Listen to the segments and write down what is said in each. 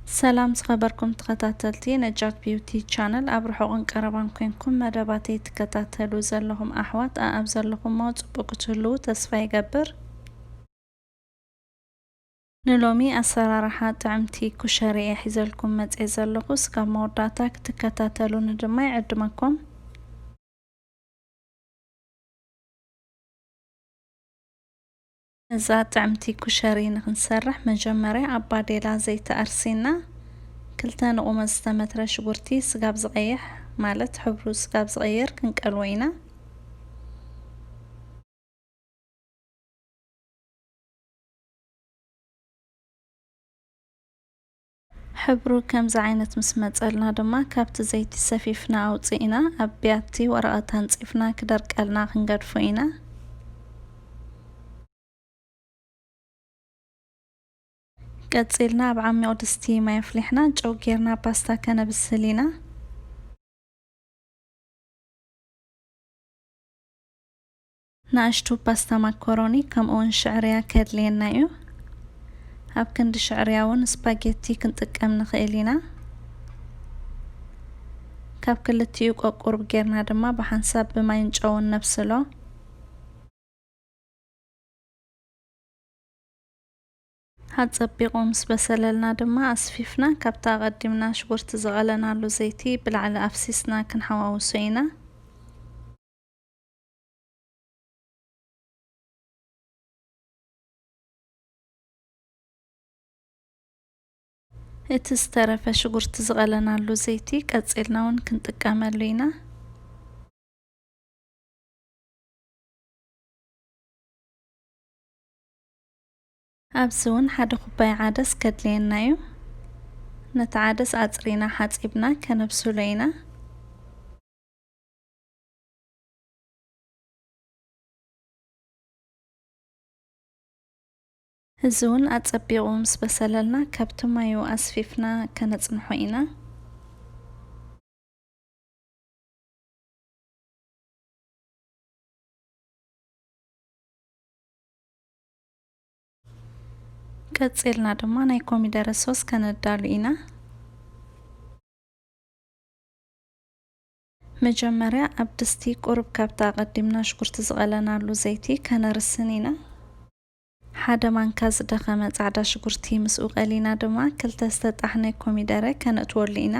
ሰላም ዝኸበርኩም ተኸታተልቲ ነጃት ቢዩቲ ቻነል፣ ኣብ ርሑቕን ቀረባን ኮንኩም መደባተይ ትከታተሉ ዘለኹም ኣሕዋት፣ ኣኣብ ዘለኹሞ ጽቡቕ ክትህልዉ ተስፋ ይገብር። ንሎሚ ኣሰራርሓ ጥዕምቲ ኩሸሪ እየ ሒዘልኩም መጽየ ዘለኹ። ስጋብ መወዳእታ ክትከታተሉኒ ድማ ይዕድመኩም። እዛ ጥዕምቲ ኩሸሪ ንኽንሰርሕ፣ መጀመርያ ኣብ ባዴላ ዘይቲ ኣርሲና፣ ክልተ ንቑመት ዝተመትረ ሽጉርቲ ስጋብ ዝቐይሕ፣ ማለት ሕብሩ ስጋብ ዝቕይር ክንቀልዎ ኢና። ሕብሩ ከምዚ ዓይነት ምስ መጸልና ድማ፣ ካብቲ ዘይቲ ሰፊፍና ኣውጺእና፣ ኣብ ቢያቲ ወረቐት ኣንጺፍና ክደርቀልና ክንገድፎ ኢና። ቀጺልና ኣብ ዓሚቕ ድስቲ ማይ ኣፍሊሕና፣ ጨው ጌርና ፓስታ ከነብስል ኢና። ንኣሽቱ ፓስታ ማኮሮኒ ከምኡውን ሽዕርያ ከድልየና እዩ። ኣብ ክንዲ ሽዕርያ እውን ስፓጌቲ ክንጥቀም ንኽእል ኢና። ካብ ክልቲኡ ቆቁርብ ጌርና ድማ ብሓንሳብ ብማይን ጨውን ነብስሎ። ኣጸቢቑ ምስ በሰለልና ድማ ኣስፊፍና ካብቲ ኣቐዲምና ሽጉርቲ ዝቐለናሉ ዘይቲ ብላዕሊ ኣፍሲስና ክንሓዋውሶ ኢና። እቲ ዝተረፈ ሽጉርቲ ዝቐለናሉ ዘይቲ ቀጺልና እውን ክንጥቀመሉ ኢና። ኣብዚ እውን ሓደ ኩባያ ዓደስ ከድልየና እዩ። ነቲ ዓደስ ኣጽሪና ሓጺብና ከነብስሎ ኢና። እዚ እውን ኣጸቢቑ ምስ በሰለልና ካብቲ ማዩ ኣስፊፍና ከነጽንሖ ኢና። ቀጺልና ድማ ናይ ኮሚደረ ሶስ ከነዳሉ ኢና። መጀመርያ ኣብ ድስቲ ቁሩብ ካብቲ ኣቐዲምና ሽጉርቲ ዝቐለናሉ ዘይቲ ከነርስን ኢና። ሓደ ማንካ ዝደኸመ ጻዕዳ ሽጉርቲ ምስኡ ቀሊና ድማ ክልተ ዝተጣሕነ ኮሚደረ ከነእትወሉ ኢና።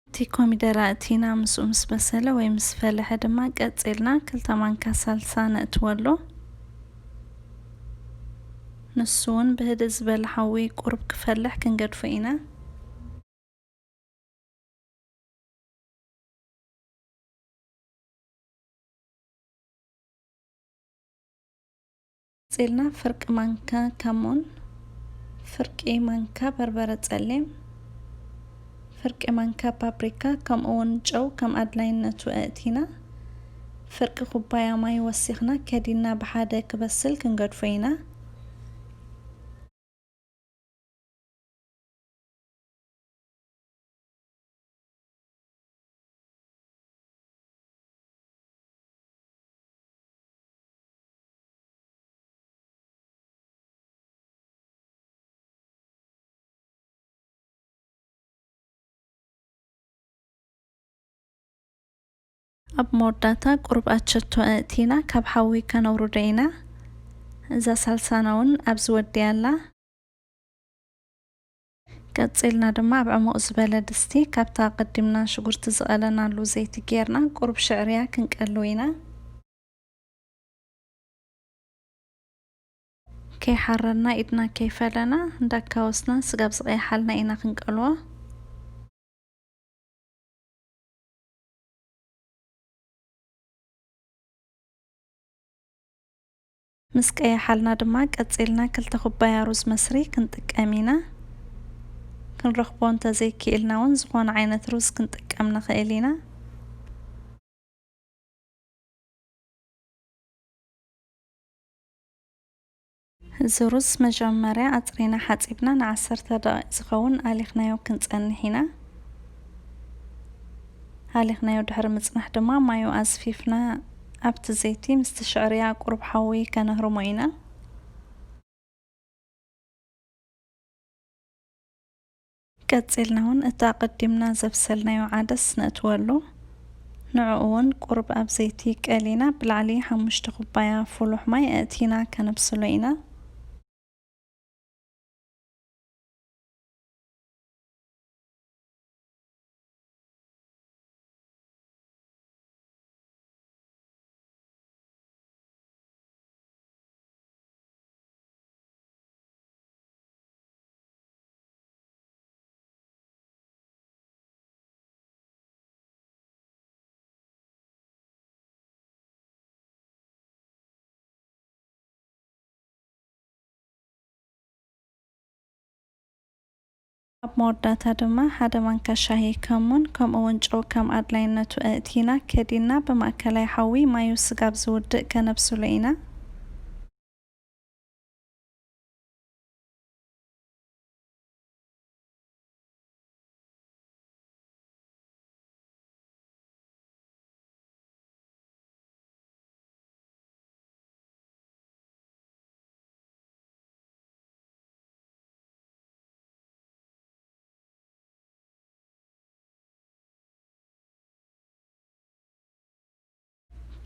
እቲ ኮሚደረ ኣእቲና ምስኡ ምስ በሰለ ወይ ምስ ፈለሐ ድማ ቀጺልና ክልተ ማንካ ሳልሳ ነእትወሉ። ንሱ እውን ብህድእ ዝበለ ሓዊ ቁሩብ ክፈልሕ ክንገድፎ ኢና። ቀጺልና ፍርቂ ማንካ ካሞን፣ ፍርቂ ማንካ በርበረ ጸሊም፣ ፍርቂ ማንካ ፓፕሪካ፣ ከምኡ እውን ጨው ከም ኣድላይነቱ ኣእቲና፣ ፍርቂ ኩባያ ማይ ወሲኽና ከዲንና ብሓደ ክበስል ክንገድፎ ኢና። ኣብ መወዳእታ ቁሩብ ኣቸቶ ኣእቲና ካብ ሓዊ ከነውርዶ ኢና። እዛ ሳልሳና እውን ኣብዚ ወዲኣ ኣላ። ቀጺልና ድማ ኣብ ዕሙቕ ዝበለ ድስቲ ካብታ ኣቐዲምና ሽጉርቲ ዝቐለናሉ ዘይቲ ጌርና ቁሩብ ሽዕርያ ክንቀልው ኢና። ከይሓረና ኢድና ከይፈለና እንዳካወስና ስጋብ ዝቐይሓልና ኢና ክንቀልዎ። ምስ ቀይሓልና ድማ ቀጺልና ክልተ ኩባያ ሩዝ መስሪ ክንጥቀም ኢና። ክንረኽቦ እንተዘይክኢልና እውን ዝኾነ ዓይነት ሩዝ ክንጥቀም ንኽእል ኢና። እዚ ሩዝ መጀመርያ ኣጽሪና ሓጺብና ንዓሰርተ ደቂቕ ዝኸውን ኣሊኽናዮ ክንጸንሕ ኢና። ሃሊኽናዮ ድሕሪ ምጽናሕ ድማ ማዩ ኣዝፊፍና ኣብቲ ዘይቲ ምስቲ ሽዕርያ ቁሩብ ሓዊ ከነህርሞ ኢና። ቀጺልና እውን እቲ ኣቐዲምና ዘብሰልናዮ ዓደስ ነእትወሉ። ንዕኡ እውን ቁሩብ ኣብ ዘይቲ ቀሊና ብላዕሊ ሓሙሽተ ኩባያ ፍሉሕ ማይ ኣእቲና ከነብስሎ ኢና። ኣብ መወዳእታ ድማ ሓደ ማንካ ሻሂ ከሙን፣ ከምኡ እውን ጨው ከም ኣድላይነቱ ኣእቲና ከዲና ብማእከላይ ሓዊ ማዩ ስጋብ ዝውድእ ከነብስሎ ኢና።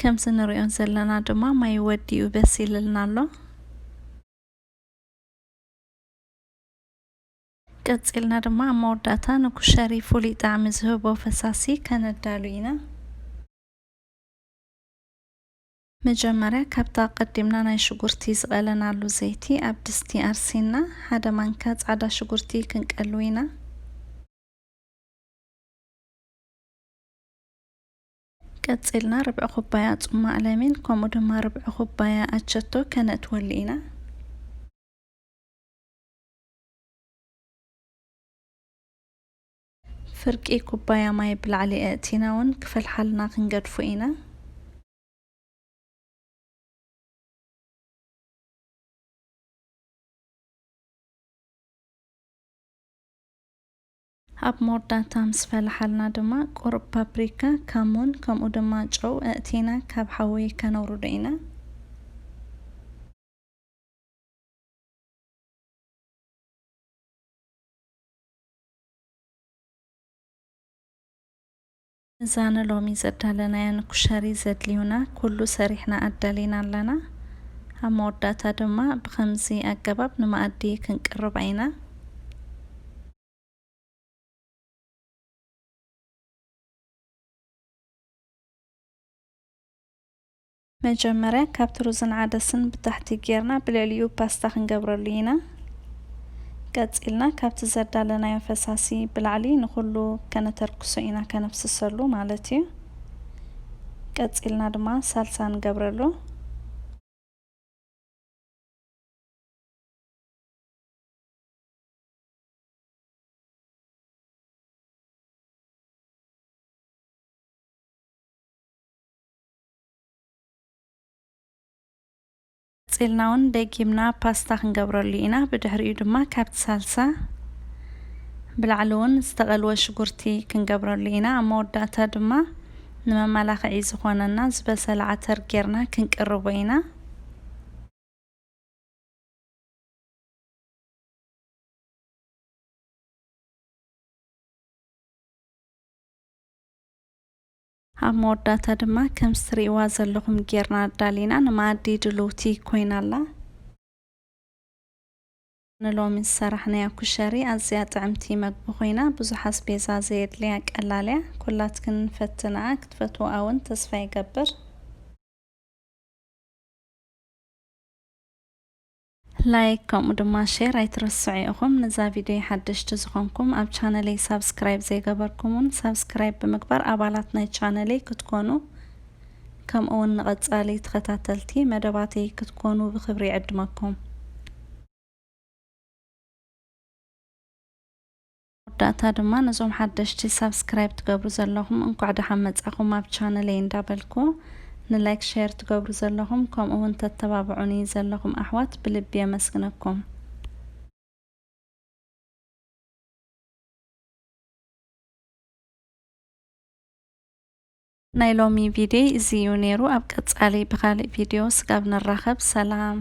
ከምዚ ንሪኦ ዘለና ድማ ማይ ወዲኡ በሲልልና ኣሎ። ቀጺልና ድማ ኣብ መወዳእታ ንኩሸሪ ፍሉይ ጣዕሚ ዝህቦ ፈሳሲ ከነዳሉ ኢና። መጀመርያ ካብታ ኣቐዲምና ናይ ሽጉርቲ ዝቐለናሉ ዘይቲ ኣብ ድስቲ ኣርሲና ሓደ ማንካ ጻዕዳ ሽጉርቲ ክንቀሉ ኢና። ቀጺልና ርብዒ ኩባያ ጽማቕ ለሚን ከምኡ ድማ ርብዒ ኩባያ ኣቸቶ ከነእትወሉ ኢና። ፍርቂ ኩባያ ማይ ብላዕሊ ኣእቲና እውን ክፈልሓልና ክንገድፎ ኢና። ኣብ መወዳእታ ምስ ፈላሓልና ድማ ቁሩብ ፓፕሪካ፣ ካሙን ከምኡ ድማ ጨው ኣእቲና ካብ ሓዊ ከነውርዶ ኢና። እዛ ንሎሚ ዘዳለናያ ንኩሸሪ ዘድልዩና ኩሉ ሰሪሕና ኣዳሊና ኣለና። ኣብ መወዳእታ ድማ ብኸምዚ ኣገባብ ንመኣዲ ክንቅርባ ኢና። መጀመርያ ካብቲ ሩዝን ዓደስን ብታሕቲ ጌርና ብልዕሊኡ ፓስታ ክንገብረሉ ኢና። ቀጺልና ካብቲ ዘዳለናዮ ፈሳሲ ብላዕሊ ንኹሉ ከነተርክሶ ኢና፣ ከነፍስሰሉ ማለት እዩ። ቀጺልና ድማ ሳልሳ ንገብረሉ። ቀጺልና እውን ደጊምና ፓስታ ክንገብረሉ ኢና። ብድሕሪኡ ድማ ካብቲ ሳልሳ ብላዕሊ እውን ዝተቐልወ ሽጉርቲ ክንገብረሉ ኢና። ኣብ መወዳእታ ድማ ንመመላኽዒ ዝኾነና ዝበሰለ ዓተር ጌርና ክንቅርቦ ኢና። ኣብ መወዳእታ ድማ ከምዚ ትርእይዋ ዘለኹም ጌርና ኣዳሊና ንመኣዲ ድልውቲ ኮይና ኣላ። ንሎሚ ዝሰራሕናያ ኩሸሪ ኣዝያ ጥዕምቲ መግቢ ኮይና፣ ብዙሕ ኣስቤዛ ዘየድልያ ቀላል እያ። ኩላትክን ፈትንኣ፣ ክትፈትውኣ እውን ተስፋ ይገብር። ላይክ ከምኡ ድማ ሼር ኣይትረስዑ ኢኹም። ነዛ ቪድዮ ሓደሽቲ ዝኾንኩም፣ ኣብ ቻነለይ ሳብስክራይብ ዘይገበርኩም እውን ሳብስክራይብ ብምግባር ኣባላት ናይ ቻነለይ ክትኮኑ፣ ከምኡ እውን ንቐጻሊ ተኸታተልቲ መደባተይ ክትኮኑ ብኽብሪ ይዕድመኩም። መወዳእታ ድማ ነዞም ሓደሽቲ ሳብስክራይብ ትገብሩ ዘለኹም እንኳዕ ደሓን መጻኹም ኣብ ቻነለይ እንዳበልኩ፣ ንላይክ ሼር ትገብሩ ዘለኹም ከምኡ እውን ተተባብዑኒ ዘለኹም ኣሕዋት ብልቢ የመስግነኩም። ናይ ሎሚ ቪድዮ እዚ እዩ ነይሩ። ኣብ ቀጻሊ ብኻልእ ቪድዮ ስጋብ ንራኸብ፣ ሰላም።